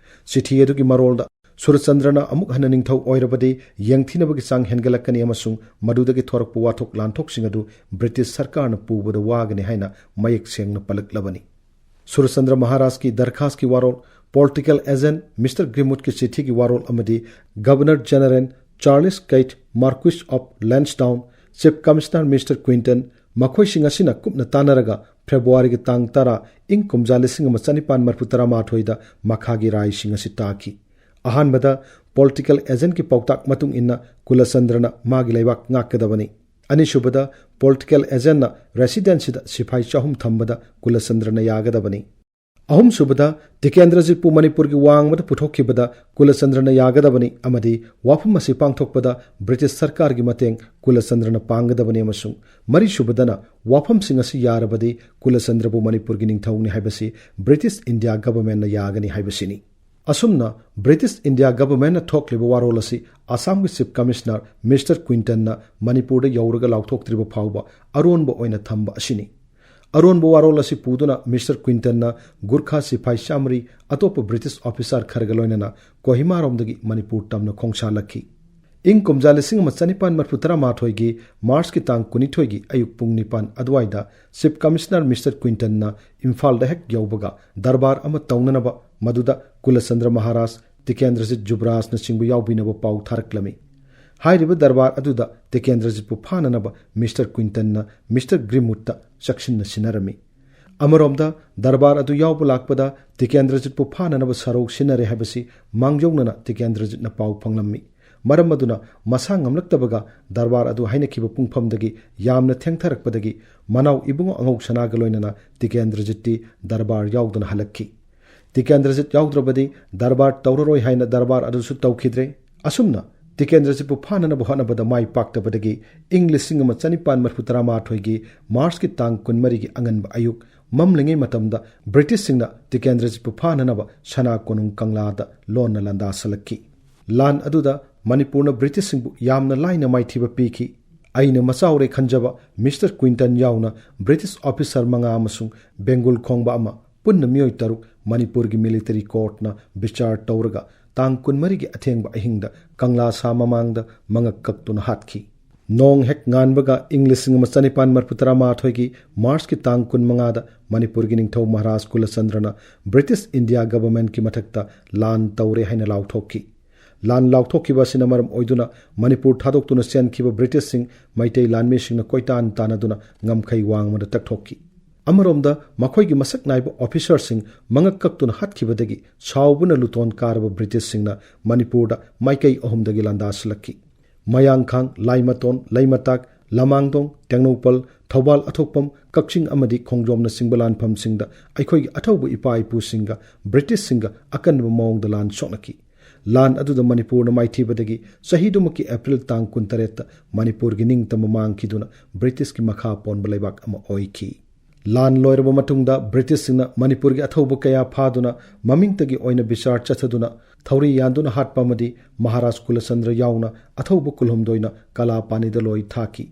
ꯆꯤꯊꯤ ꯑꯗꯨꯒꯤ ꯃꯔꯣꯜꯗ ꯁꯨꯔꯆꯟꯗ꯭ꯔꯅ ꯑꯃꯨꯛ ꯍꯟꯅ ꯅꯤꯡꯊꯧ ꯑꯣꯏꯔꯕꯗꯤ ꯌꯦꯡꯊꯤꯅꯕꯒꯤ ꯆꯥꯡ ꯍꯦꯟꯒꯠꯂꯛꯀꯅꯤ ꯑꯃꯁꯨꯡ ꯃꯗꯨꯗꯒꯤ ꯊꯣꯔꯛꯄ ꯋꯥꯊꯣꯛ ꯂꯥꯟꯊꯣꯛꯁꯤꯡ ꯑꯗꯨ ꯕ꯭ꯔꯤꯇꯤꯁ ꯁꯔꯀꯥꯔꯅ ꯄꯨꯕꯗ ꯋꯥꯒꯅꯤ ꯍꯥꯏꯅ ꯃꯌꯦꯛ ꯁꯦꯡꯅ ꯄꯜꯂꯛꯂꯕꯅꯤ꯫ ꯁꯨꯔꯆꯟꯗ꯭ꯔ ꯃꯍꯥꯔꯥꯖꯀꯤ ꯗꯔꯈꯥꯁꯀꯤ ꯋꯥꯔꯣꯜ, ꯄꯣꯂꯤꯇꯤꯀꯦꯜ ꯑꯦꯖꯦꯟ ꯃꯤꯁꯇꯔ ꯒ꯭ꯔꯤꯝꯋꯨꯗꯀꯤ ꯆꯤꯊꯤꯒꯤ ꯋꯥꯔꯣꯜ ꯑꯃꯗꯤ ꯒꯕꯔꯅꯔ ꯖꯦꯅꯔꯦꯜ ꯆꯥꯔꯂꯤꯁ ꯀꯩꯠ, Marquis of Lansdowne, chief commissioner mister Quinton, ꯃꯈꯣꯏꯁꯤꯡ ꯑꯁꯤꯅ ꯀꯨꯞꯅ ꯇꯥꯟꯅꯔꯒ ꯐꯦꯕ꯭ꯔꯨꯋꯥꯔꯤꯒꯤ ꯇꯥꯡ ꯇꯔꯥ, ꯏꯪ ꯀꯨꯝꯖꯥ ꯂꯤꯁꯤꯡ ꯑꯃ ꯆꯅꯤꯄꯥꯟ ꯃꯔꯤꯐꯨ ꯇꯔꯥꯃꯥꯊꯣꯏꯗ ꯃꯈꯥꯒꯤ ꯔꯥꯏꯁꯤꯡ ꯑꯁꯤ ꯇꯥꯈꯤ꯫ ꯑꯍꯥꯟꯕꯗ, ꯄꯣꯂꯤꯇꯤꯀꯦꯜ ꯑꯦꯖꯦꯟꯒꯤ ꯄꯥꯎꯇꯥꯛ ꯃꯇꯨꯡ ꯏꯟꯅ ꯀꯨꯂꯆꯟꯗ꯭ꯔꯅ ꯃꯥꯒꯤ ꯂꯩꯕꯥꯛ ꯉꯥꯛꯀꯗꯕꯅꯤ꯫ ꯑꯅꯤꯁꯨꯕꯗ, ꯄꯣꯂꯤꯇꯤꯀꯦꯜ ꯑꯦꯖꯦꯟꯅ ꯔꯦꯁꯤꯗꯦꯟꯁꯤꯗ ꯁꯤꯐꯥꯏ ꯆꯍꯨꯝ ꯊꯝꯕꯗ ꯀꯨꯂꯆꯟꯗ꯭ꯔꯅ ꯌꯥꯒꯗꯕꯅꯤ꯫ ꯑꯍꯨꯝꯁꯨꯕꯗ, ꯇꯤꯀꯦꯟꯗ꯭ꯔꯖꯤꯠꯄꯨ ꯃꯅꯤꯄꯨꯔꯒꯤ ꯋꯥꯡꯃꯗ ꯄꯨꯊꯣꯛꯈꯤꯕꯗ ꯀꯨꯂꯆꯟꯗ꯭ꯔꯅ ꯌꯥꯒꯗꯕꯅꯤ ꯑꯃꯗꯤ ꯋꯥꯐꯝ ꯑꯁꯤ ꯄꯥꯡꯊꯣꯛꯄꯗ ꯕ꯭ꯔꯤꯇꯤꯁ ꯁꯔꯀꯥꯔꯒꯤ ꯃꯇꯦꯡ ꯀꯨꯂꯆꯟꯗ꯭ꯔꯅ ꯄꯥꯡꯒꯗꯕꯅꯤ ꯑꯃꯁꯨꯡ ꯃꯔꯤꯁꯨꯕꯗꯅ ꯋꯥꯐꯝꯁꯤꯡ ꯑꯁꯤ ꯌꯥꯔꯕꯗꯤ ꯀꯨꯂꯆꯟꯗ꯭ꯔꯕꯨ ꯃꯅꯤꯄꯨꯔꯒꯤ ꯅꯤꯡꯊꯧꯅꯤ ꯍꯥꯏꯕꯁꯤ ꯕ꯭ꯔꯤꯇꯤꯁ ꯏꯟꯗꯤꯌꯥ ꯒꯚꯔꯟꯃꯦꯟꯠꯅ ꯌꯥꯒꯅꯤ ꯍꯥꯏꯕꯁꯤꯅꯤ꯫ ꯑꯁꯨꯝꯅ ꯕ꯭ꯔꯤꯇꯤꯁ ꯏꯟꯗꯤꯌꯥ ꯒꯚꯔꯟꯃꯦꯟꯠꯅ ꯊꯣꯛꯂꯤꯕ ꯋꯥꯔꯣꯜ ꯑꯁꯤ ꯑꯁꯥꯝꯒꯤ ꯆꯤꯐ ꯀꯃꯤꯁꯅꯔ ꯃꯤꯁꯇꯔ ꯀ꯭ꯋꯤꯟꯇꯟꯅ ꯃꯅꯤꯄꯨꯔꯗ ꯌꯧꯔꯒ ꯂꯥꯎꯊꯣꯛꯇ꯭ꯔꯤꯕ ꯐꯥꯎꯕ ꯑꯔꯣꯟꯕ ꯑꯣꯏꯅ ꯊꯝꯕ ꯑꯁꯤꯅꯤ꯫ ꯑꯔꯣꯟꯕ ꯋꯥꯔꯣꯜ ꯑꯁꯤ ꯄꯨꯗꯨꯅ ꯃꯤꯁꯇꯔ ꯀ꯭ꯋꯤꯟꯇꯟꯅ ꯒꯨꯔꯈꯥ ꯁꯤꯐꯥꯏ ꯆꯥꯝꯃꯔꯤ ꯑꯇꯣꯞꯄ ꯕ꯭ꯔꯤꯇꯤꯁ ꯑꯣꯐꯤꯁꯥꯔ ꯈꯔꯒ ꯂꯣꯏꯅꯅ ꯀꯣꯍꯤꯃꯥꯔꯣꯝꯗꯒꯤ ꯃꯅꯤꯄꯨꯔ ꯇꯝꯅ ꯈꯣꯡꯁꯥꯜꯂꯛꯈꯤ꯫ ꯏꯪ ꯀꯨꯝꯖꯥ ꯂꯤꯁꯤꯡ ꯑꯃ ꯆꯅꯤꯄꯥꯟ ꯃꯔꯤꯐꯨ ꯇꯔꯥꯃꯥꯊꯣꯏꯒꯤ ꯃꯥꯔꯆꯀꯤ ꯇꯥꯡ ꯀꯨꯟꯅꯤꯊꯣꯏꯒꯤ ꯑꯌꯨꯛ ꯄꯨꯡ ꯅꯤꯄꯥꯟ ꯑꯗꯨꯋꯥꯏꯗ ꯆꯤꯐ ꯀꯃꯤꯁꯅꯔ ꯃꯤꯁꯇꯔ ꯀ꯭ꯋꯤꯟꯇꯟꯅ ꯏꯝꯐꯥꯜꯗ ꯍꯦꯛ ꯌꯧꯕꯒ ꯗꯔꯕꯥꯔ ꯑꯃ ꯇꯧꯅꯅꯕ, ꯃꯗꯨꯗ ꯀꯨꯂꯆꯟꯗ꯭ꯔ ꯃꯍꯥꯔꯥꯖ, ꯇꯤꯀꯦꯟꯗ꯭ꯔꯖꯤꯠ ꯖꯨꯕꯔꯥꯖꯅꯆꯤꯡꯕ ꯌꯥꯎꯕꯤꯅꯕ ꯄꯥꯎ ꯊꯥꯔꯛꯂꯝꯃꯤ꯫ ꯍꯥꯏꯔꯤꯕ ꯗꯔꯕꯥꯔ ꯑꯗꯨꯗ ꯇꯤꯀꯦꯟꯗ꯭ꯔꯖꯤꯠꯄꯨ ꯐꯥꯅꯅꯕ ꯃꯤꯁꯇꯔ ꯀ꯭ꯋꯤꯟꯇꯟꯅ ꯃꯤꯁꯇꯔ ꯒ꯭ꯔꯤꯝꯋꯨꯗꯇ ꯆꯥꯛꯁꯤꯟꯅ ꯁꯤꯟꯅꯔꯝꯃꯤ꯫ ꯑꯃꯔꯣꯝꯗ ꯗꯔꯕꯥꯔ ꯑꯗꯨ ꯌꯥꯎꯕ ꯂꯥꯛꯄꯗ ꯇꯤꯀꯦꯟꯗ꯭ꯔꯖꯤꯠꯄꯨ ꯐꯥꯅꯅꯕ ꯁꯔꯧ ꯁꯤꯟꯅꯔꯦ ꯍꯥꯏꯕꯁꯤ ꯃꯥꯡꯖꯧꯅꯅ ꯇꯤꯀꯦꯟꯗ꯭ꯔꯖꯤꯠꯅ ꯄꯥꯎ ꯐꯪꯂꯝꯃꯤ꯫ ꯃꯔꯝ ꯑꯗꯨꯅ ꯃꯁꯥ ꯉꯝꯂꯛꯇꯕꯒ ꯗꯔꯕꯥꯔ ꯑꯗꯨ ꯍꯥꯏꯅꯈꯤꯕ ꯄꯨꯡꯐꯝꯗꯒꯤ ꯌꯥꯝꯅ ꯊꯦꯡꯊꯔꯛꯄꯗꯒꯤ ꯃꯅꯥꯎ ꯏꯕꯨꯡꯉꯣ ꯑꯉꯧ ꯁꯅꯥꯒ ꯂꯣꯏꯅꯅ ꯇꯤꯀꯦꯟꯗ꯭ꯔꯖꯤꯠꯇꯤ ꯗꯔꯕꯥꯔ ꯌꯥꯎꯗꯅ ꯍꯜꯂꯛꯈꯤ꯫ ꯇꯤꯀꯦꯟꯗ꯭ꯔꯖꯤꯠ ꯌꯥꯎꯗ꯭ꯔꯕꯗꯤ ꯗꯔꯕꯥꯔ ꯇꯧꯔꯔꯣꯏ ꯍꯥꯏꯅ ꯗꯔꯕꯥꯔ ꯑꯗꯨꯁꯨ ꯇꯧꯈꯤꯗ꯭ꯔꯦ꯫ ꯑꯁꯨꯝꯅ ꯇꯤꯀꯦꯟꯗ꯭ꯔꯖꯤꯠꯄꯨ ꯐꯥꯅꯅꯕ ꯍꯣꯠꯅꯕꯗ ꯃꯥꯏ ꯄꯥꯛꯇꯕꯗꯒꯤ ꯏꯪ ꯂꯤꯁꯤꯡ ꯑꯃ ꯆꯅꯤꯄꯥꯟ ꯃꯔꯤꯐꯨ ꯇꯔꯥꯃꯥꯊꯣꯏꯒꯤ ꯃꯥꯔꯆꯀꯤ ꯇꯥꯡ ꯀꯨꯟꯃꯔꯤꯒꯤ ꯑꯉꯟꯕ ꯑꯌꯨꯛ ꯃꯝꯂꯤꯉꯩ ꯃꯇꯝꯗ ꯕ꯭ꯔꯤꯇꯤꯁꯁꯤꯡꯅ ꯇꯤꯀꯦꯟꯗ꯭ꯔꯖꯤꯠꯄꯨ ꯐꯥꯅꯅꯕ ꯁꯅꯥ ꯀꯣꯅꯨꯡ ꯀꯪꯂꯥꯗ ꯂꯣꯟꯅ ꯂꯥꯟꯗꯥꯁꯜꯂꯛꯈꯤ꯫ ꯂꯥꯟ ꯑꯗꯨꯗ ꯃꯅꯤꯄꯨꯔꯅ ꯕ꯭ꯔꯤꯇꯤꯁꯁꯤꯡꯕꯨ ꯌꯥꯝꯅ ꯂꯥꯏꯅ ꯃꯥꯏꯊꯤꯕ ꯄꯤꯈꯤ꯫ ꯑꯩꯅ ꯃꯆꯥꯎꯔꯦ ꯈꯟꯖꯕ ꯃꯤꯁꯇꯔ ꯀ꯭ꯋꯤꯟꯇꯟ ꯌꯥꯎꯅ ꯕ꯭ꯔꯤꯇꯤꯁ ꯑꯣꯐꯤꯁꯔ ꯃꯉꯥ ꯑꯃꯁꯨꯡ ꯕꯦꯡꯒꯨꯜ ꯈꯣꯡꯕ ꯑꯃ, ꯄꯨꯟꯅ ꯃꯤꯑꯣꯏ ꯇꯔꯨꯛ ꯃꯅꯤꯄꯨꯔꯒꯤ ꯃꯤꯂꯤꯇꯔꯤ ꯀꯣꯔꯠꯅ ꯕꯤꯆꯥꯔ ꯇꯧꯔꯒ ꯇꯥꯡ ꯀꯨꯟꯃꯔꯤꯒꯤ ꯑꯊꯦꯡꯕ ꯑꯍꯤꯡꯗ ꯀꯪꯂꯥ ꯁꯥ ꯃꯃꯥꯡꯗ ꯃꯉꯛ ꯀꯛꯇꯨꯅ ꯍꯥꯠꯈꯤ꯫ ꯅꯣꯡ ꯍꯦꯛ ꯉꯥꯟꯕꯒ ꯏꯪ ꯂꯤꯁꯤꯡ ꯑꯃ ꯆꯅꯤꯄꯥꯟ ꯃꯔꯤꯐꯨ ꯇꯔꯥꯃꯥꯊꯣꯏꯒꯤ ꯃꯥꯔꯆꯀꯤ ꯇꯥꯡ ꯀꯨꯟꯃꯉꯥꯗ ꯃꯅꯤꯄꯨꯔꯒꯤ ꯅꯤꯡꯊꯧ ꯃꯍꯥꯔꯥꯖ ꯀꯨꯂꯆꯟꯗ꯭ꯔꯅ ꯕ꯭ꯔꯤꯇꯤꯁ ꯏꯟꯗꯤꯌꯥ ꯒꯕꯔꯃꯦꯟꯠꯀꯤ ꯃꯊꯛꯇ ꯂꯥꯟ ꯇꯧꯔꯦ ꯍꯥꯏꯅ ꯂꯥꯎꯊꯣꯛꯈꯤ꯫ ꯂꯥꯟ ꯂꯥꯎꯊꯣꯛꯈꯤꯕ ꯑꯁꯤꯅ ꯃꯔꯝ ꯑꯣꯏꯗꯨꯅ ꯃꯅꯤꯄꯨꯔ ꯊꯥꯗꯣꯛꯇꯨꯅ ꯆꯦꯟꯈꯤꯕ ꯕ꯭ꯔꯤꯇꯤꯁꯁꯤꯡ ꯃꯩꯇꯩ ꯂꯥꯟꯃꯤꯁꯤꯡꯅ ꯀꯣꯏꯇꯥꯟ ꯇꯥꯟꯅꯗꯨꯅ ꯉꯝꯈꯩ ꯋꯥꯡꯃꯗ ꯇꯛꯊꯣꯛꯈꯤ꯫ ꯑꯃꯔꯣꯝꯗ ꯃꯈꯣꯏꯒꯤ ꯃꯁꯛ ꯅꯥꯏꯕ ꯑꯣꯐꯤꯁꯔꯁꯤꯡ ꯃꯉꯛ ꯀꯛꯇꯨꯅ ꯍꯥꯠꯈꯤꯕꯗꯒꯤ ꯁꯥꯎꯕꯅ ꯂꯨꯇꯣꯟ ꯀꯥꯔꯕ ꯕ꯭ꯔꯤꯇꯤꯁꯁꯤꯡꯅ ꯃꯅꯤꯄꯨꯔꯗ ꯃꯥꯏꯀꯩ ꯑꯍꯨꯝꯗꯒꯤ ꯂꯥꯟꯗꯥꯁꯤꯜꯂꯛꯈꯤ꯫ ꯃꯌꯥꯡꯈꯥꯡ, ꯂꯥꯏꯃꯇꯣꯟ, ꯂꯩꯃꯇꯥꯛ, ꯂꯃꯥꯡꯗꯣꯡ, ꯇꯦꯡꯅꯧꯄꯜ, ꯊꯧꯕꯥꯜ ꯑꯊꯣꯛꯄꯝ, ꯀꯛꯆꯤꯡ ꯑꯃꯗꯤ ꯈꯣꯡꯖꯣꯝꯅꯆꯤꯡꯕ ꯂꯥꯟꯐꯝꯁꯤꯡꯗ ꯑꯩꯈꯣꯏꯒꯤ ꯑꯊꯧꯕ ꯏꯄꯥ ꯏꯄꯨꯁꯤꯡꯒ ꯕ꯭ꯔꯤꯇꯤꯁꯁꯤꯡꯒ ꯑꯀꯟꯕ ꯃꯑꯣꯡꯗ ꯂꯥꯟ ꯁꯣꯛꯅꯈꯤ꯫ ꯂꯥꯟ ꯑꯗꯨꯗ ꯃꯅꯤꯄꯨꯔꯅ ꯃꯥꯏꯊꯤꯕꯗꯒꯤ ꯆꯍꯤꯗꯨꯃꯛꯀꯤ ꯑꯦꯄ꯭ꯔꯤꯜ ꯇꯥꯡ ꯀꯨꯟꯇꯔꯦꯠꯇ ꯃꯅꯤꯄꯨꯔꯒꯤ ꯅꯤꯡꯇꯝꯕ ꯃꯥꯡꯈꯤꯗꯨꯅ ꯕ꯭ꯔꯤꯇꯤꯁꯀꯤ ꯃꯈꯥ ꯄꯣꯟꯕ ꯂꯩꯕꯥꯛ ꯑꯃ ꯑꯣꯏꯈꯤ꯫ ꯂꯥꯟ ꯂꯣꯏꯔꯕ ꯃꯇꯨꯡꯗ ꯕ꯭ꯔꯤꯇꯤꯁꯁꯤꯡꯅ ꯃꯅꯤꯄꯨꯔꯒꯤ ꯑꯊꯧꯕ ꯀꯌꯥ ꯐꯥꯗꯨꯅ ꯃꯃꯤꯡꯇꯒꯤ ꯑꯣꯏꯅ ꯕꯤꯆꯥꯔ ꯆꯠꯊꯗꯨꯅ ꯊꯧꯔꯤ ꯌꯥꯟꯗꯨꯅ ꯍꯥꯠꯄ ꯑꯃꯗꯤ ꯃꯍꯥꯔꯥꯖ ꯀꯨꯂꯆꯟꯗ꯭ꯔ ꯌꯥꯎꯅ ꯑꯊꯧꯕ ꯀꯨꯟꯍꯨꯝꯗꯣꯏꯅ ꯀꯂꯥꯄꯥꯅꯤꯗ ꯂꯣꯏ ꯊꯥꯈꯤ꯫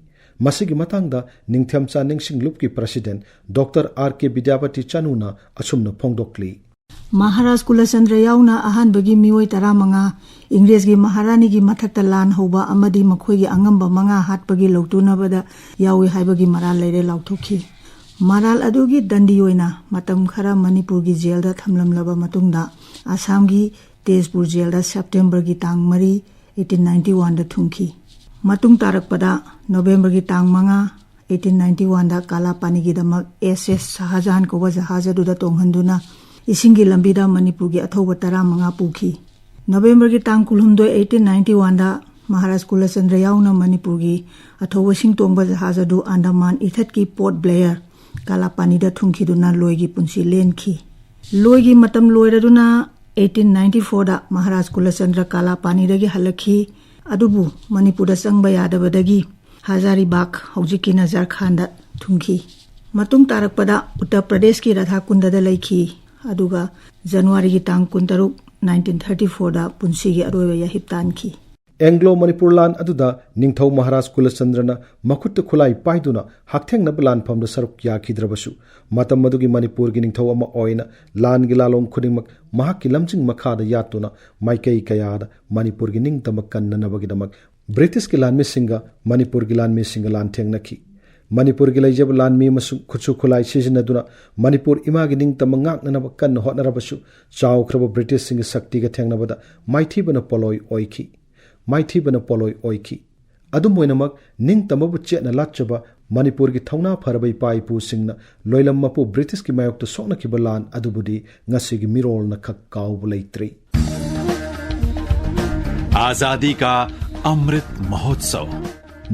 ꯃꯁꯤꯒꯤ ꯃꯇꯥꯡꯗ ꯅꯤꯡꯊꯦꯝꯆꯥ ꯅꯤꯡꯁꯤꯡ ꯂꯨꯞꯀꯤ ꯄ꯭ꯔꯁꯤꯗꯦꯟꯠ ꯗꯣꯛꯇꯔ ꯑꯥꯔ ꯀꯦ ꯕꯤꯗ꯭ꯌꯥꯄꯇꯤ ꯆꯅꯨꯅ ꯑꯁꯨꯝꯅ ꯐꯣꯡꯗꯣꯛꯂꯤ꯫ ꯃꯍꯥꯔꯥꯖ ꯀꯨꯂꯆꯟꯗ꯭ꯔ ꯌꯥꯎꯅ ꯑꯍꯥꯟꯕꯒꯤ ꯃꯤꯑꯣꯏ ꯇꯔꯥꯃꯉꯥ ꯏꯪꯔꯦꯖꯒꯤ ꯃꯍꯥꯔꯥꯅꯤꯒꯤ ꯃꯊꯛꯇ ꯂꯥꯟ ꯍꯧꯕ ꯑꯃꯗꯤ ꯃꯈꯣꯏꯒꯤ ꯑꯉꯝꯕ ꯃꯉꯥ ꯍꯥꯠꯄꯒꯤ ꯂꯧꯇꯨꯅꯕꯗ ꯌꯥꯎꯏ ꯍꯥꯏꯕꯒꯤ ꯃꯔꯥꯜ ꯂꯩꯔꯦ ꯂꯥꯎꯊꯣꯛꯈꯤ꯫ ꯃꯔꯥꯜ ꯑꯗꯨꯒꯤ ꯗꯟꯗꯤ ꯑꯣꯏꯅ ꯃꯇꯝ ꯈꯔ ꯃꯅꯤꯄꯨꯔꯒꯤ ꯖꯦꯜꯗ ꯊꯝꯂꯝꯂꯕ ꯃꯇꯨꯡꯗ ꯑꯁꯥꯝꯒꯤ ꯇꯦꯖꯄꯨꯔ ꯖꯦꯜꯗ ꯁꯦꯞꯇꯦꯝꯕꯔꯒꯤ ꯇꯥꯡ ꯃꯔꯤ, ꯑꯩꯠꯇꯤꯟ ꯅꯥꯏꯟꯇꯤ ꯋꯥꯟꯗ ꯊꯨꯡꯈꯤ꯫ ꯃꯇꯨꯡ ꯇꯥꯔꯛꯄꯗ ꯅꯣꯕꯦꯝꯕꯔꯒꯤ ꯇꯥꯡ ꯃꯉꯥ, ꯑꯩꯠꯇꯤꯟ ꯅꯥꯏꯟꯇꯤ ꯋꯥꯟꯗ ꯀꯥꯂꯥꯄꯥꯅꯤꯒꯤꯗꯃꯛ ꯑꯦꯁ ꯑꯦꯁ ꯁꯍꯥꯖꯍꯥꯟ ꯀꯧꯕ ꯖꯍꯥꯖ ꯑꯗꯨꯗ ꯇꯣꯡꯍꯟꯗꯨꯅ ꯏꯁꯤꯡꯒꯤ ꯂꯝꯕꯤꯗ ꯃꯅꯤꯄꯨꯔꯒꯤ ꯑꯊꯧꯕ ꯇꯔꯥꯃꯉꯥ ꯄꯨꯈꯤ꯫ ꯅꯣꯕꯦꯝꯕꯔꯒꯤ ꯇꯥꯡ ꯀꯨꯟꯍꯨꯝꯗꯣꯏ, ꯑꯩꯠꯇꯤꯟ ꯅꯥꯏꯟꯇꯤ ꯋꯥꯟꯗ ꯃꯍꯥꯔꯥꯖ ꯀꯨꯂꯆꯟꯗ꯭ꯔ ꯌꯥꯎꯅ ꯃꯅꯤꯄꯨꯔꯒꯤ ꯑꯊꯧꯕꯁꯤꯡ ꯇꯣꯡꯕ ꯖꯍꯥꯖ ꯑꯗꯨ ꯑꯟꯗꯃꯥꯟ ꯏꯊꯠꯀꯤ ꯄꯣꯔꯠ ꯕ꯭ꯂꯦꯌꯔ ꯀꯥꯂꯥꯄꯥꯅꯤꯗ ꯊꯨꯡꯈꯤꯗꯨꯅ ꯂꯣꯏꯒꯤ ꯄꯨꯟꯁꯤ ꯂꯦꯟꯈꯤ꯫ ꯂꯣꯏꯒꯤ ꯃꯇꯝ ꯂꯣꯏꯔꯗꯨꯅ ꯑꯩꯠꯇꯤꯟ ꯅꯥꯏꯟꯇꯤ ꯐꯣꯔꯗ ꯃꯍꯥꯔꯥꯖ ꯀꯨꯂꯆꯟꯗ꯭ꯔ ꯀꯥꯂꯥꯄꯥꯅꯤꯗꯒꯤ ꯍꯜꯂꯛꯈꯤ꯫ ꯑꯗꯨꯕꯨ ꯃꯅꯤꯄꯨꯔꯗ ꯆꯪꯕ ꯌꯥꯗꯕꯗꯒꯤ ꯍꯖꯥꯔꯤꯕꯥꯒ, ꯍꯧꯖꯤꯛꯀꯤ ꯅꯖꯔꯈꯥꯟꯗ ꯊꯨꯡꯈꯤ꯫ ꯃꯇꯨꯡ ꯇꯥꯔꯛꯄꯗ ꯎꯠꯇꯔ ꯄ꯭ꯔꯗꯦꯁꯀꯤ ꯔꯥꯙꯥꯀꯨꯟꯗꯗ ꯂꯩꯈꯤ꯫ ꯑꯗꯨꯒ ꯖꯅꯋꯥꯔꯤꯒꯤ ꯇꯥꯡ ꯀꯨꯟꯇꯔꯨꯛ, ꯅꯥꯏꯟꯇꯤꯟ ꯊꯥꯔꯇꯤ ꯐꯣꯔꯗ ꯄꯨꯟꯁꯤꯒꯤ ꯑꯔꯣꯏꯕ ꯌꯥꯍꯤꯞ ꯇꯥꯟꯈꯤ꯫ ꯑꯦꯡꯒ꯭ꯂꯣ ꯃꯅꯤꯄꯨꯔ ꯂꯥꯟ ꯑꯗꯨꯗ ꯅꯤꯡꯊꯧ ꯃꯍꯥꯔꯥꯖ ꯀꯨꯂꯆꯟꯗ꯭ꯔꯅ ꯃꯈꯨꯠꯇ ꯈꯨꯠꯂꯥꯏ ꯄꯥꯏꯗꯨꯅ ꯍꯛꯊꯦꯡꯅꯕ ꯂꯥꯟꯐꯝꯗ ꯁꯔꯨꯛ ꯌꯥꯈꯤꯗ꯭ꯔꯕꯁꯨ, ꯃꯇꯝ ꯑꯗꯨꯒꯤ ꯃꯅꯤꯄꯨꯔꯒꯤ ꯅꯤꯡꯊꯧ ꯑꯃ ꯑꯣꯏꯅ ꯂꯥꯟꯒꯤ ꯂꯥꯂꯣꯡ ꯈꯨꯗꯤꯡꯃꯛ ꯃꯍꯥꯛꯀꯤ ꯂꯝꯖꯤꯡ ꯃꯈꯥꯗ ꯌꯥꯠꯇꯨꯅ ꯃꯥꯏꯀꯩ ꯀꯌꯥꯗ ꯃꯅꯤꯄꯨꯔꯒꯤ ꯅꯤꯡꯇꯝꯕ ꯀꯟꯅꯅꯕꯒꯤꯗꯃꯛ ꯕ꯭ꯔꯤꯇꯤꯁꯀꯤ ꯂꯥꯟꯃꯤꯁꯤꯡꯒ ꯃꯅꯤꯄꯨꯔꯒꯤ ꯂꯥꯟꯃꯤꯁꯤꯡꯒ ꯂꯥꯟꯊꯦꯡꯅꯈꯤ꯫ ꯃꯅꯤꯄꯨꯔꯒꯤ ꯂꯩꯖꯕ ꯂꯥꯟꯃꯤ ꯑꯃꯁꯨꯡ ꯈꯨꯠꯁꯨ ꯈꯨꯠꯂꯥꯏ ꯁꯤꯖꯤꯟꯅꯗꯨꯅ ꯃꯅꯤꯄꯨꯔ ꯏꯃꯥꯒꯤ ꯅꯤꯡꯇꯝꯕ ꯉꯥꯛꯅꯅꯕ ꯀꯟꯅ ꯍꯣꯠꯅꯔꯕꯁꯨ, ꯆꯥꯎꯈ꯭ꯔꯕ ꯕ꯭ꯔꯤꯇꯤꯁꯁꯤꯡꯒꯤ ꯁꯛꯇꯤꯒ ꯊꯦꯡꯅꯕꯗ ꯃꯥꯏꯊꯤꯕꯅ ꯄꯣꯠꯂꯣꯏ ꯑꯣꯏꯈꯤ꯫ ꯃꯥꯏꯊꯤꯕꯅ ꯄꯣꯠꯂꯣꯏ ꯑꯣꯏꯈꯤ꯫ ꯑꯗꯨꯝ ꯑꯣꯏꯅꯃꯛ, ꯅꯤꯡꯇꯝꯕꯕꯨ ꯆꯦꯠꯅ ꯂꯥꯠꯆꯕ ꯃꯅꯤꯄꯨꯔꯒꯤ ꯊꯧꯅꯥ ꯐꯔꯕ ꯏꯄꯥ ꯏꯄꯨꯁꯤꯡꯅ ꯂꯣꯏꯂꯝ ꯃꯄꯨ ꯕ꯭ꯔꯤꯇꯤꯁꯀꯤ ꯃꯥꯌꯣꯛꯇ ꯁꯣꯛꯅꯈꯤꯕ ꯂꯥꯟ ꯑꯗꯨꯕꯨꯗꯤ ꯉꯁꯤꯒꯤ ꯃꯤꯔꯣꯜꯅ ꯈꯛ ꯀꯥꯎꯕ ꯂꯩꯇ꯭ꯔꯤ꯫ आजादी का अमृत महोत्सव।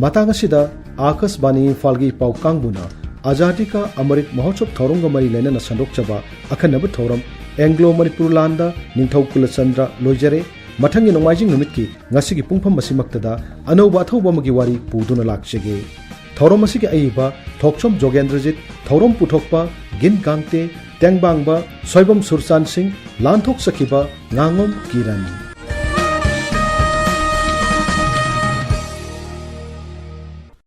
ꯃꯇꯥꯡ ꯑꯁꯤꯗ ꯑꯥꯀꯥꯁꯕꯥꯅꯤ ꯏꯝꯐꯥꯜꯒꯤ ꯄꯥꯎ ꯀꯥꯡꯕꯨꯅ ꯑꯖꯥꯗꯤ ꯀꯥ ꯑꯃꯔꯤꯠ ꯃꯍꯣꯠꯁꯕ ꯊꯧꯔꯝꯒ ꯃꯔꯤ ꯂꯩꯅꯅ ꯁꯟꯗꯣꯛꯆꯕ ꯑꯈꯟꯅꯕ ꯊꯧꯔꯝ ꯑꯦꯡꯒ꯭ꯂꯣ ꯃꯅꯤꯄꯨꯔ ꯂꯥꯟꯗ ꯅꯤꯡꯊꯧ ꯀꯨꯂꯆꯟꯗ꯭ꯔ ꯂꯣꯏꯖꯔꯦ꯫ ꯃꯊꯪꯒꯤ ꯅꯣꯡꯃꯥꯏꯖꯤꯡ ꯅꯨꯃꯤꯠꯀꯤ ꯉꯁꯤꯒꯤ ꯄꯨꯡꯐꯝ ꯑꯁꯤꯃꯛꯇꯗ ꯑꯅꯧꯕ ꯑꯊꯧꯕ ꯑꯃꯒꯤ ꯋꯥꯔꯤ ꯄꯨꯗꯨꯅ ꯂꯥꯛꯆꯒꯦ꯫ ꯊꯧꯔꯝ ꯑꯁꯤꯒꯤ ꯑꯏꯕ ꯊꯣꯛꯆꯣꯝ ꯖꯣꯒꯦꯟꯗ꯭ꯔꯖꯤꯠ, ꯊꯧꯔꯝ ꯄꯨꯊꯣꯛꯄ ꯒꯤꯟ ꯀꯥꯡꯇꯦ, ꯇꯦꯡꯕꯥꯡꯕ ꯁꯣꯏꯕꯝ ꯁꯨꯔꯆꯥꯟ ꯁꯤꯡ, ꯂꯥꯟꯊꯣꯛꯆꯈꯤꯕ ꯉꯥꯉꯣꯝ ꯀꯤꯔꯟ꯫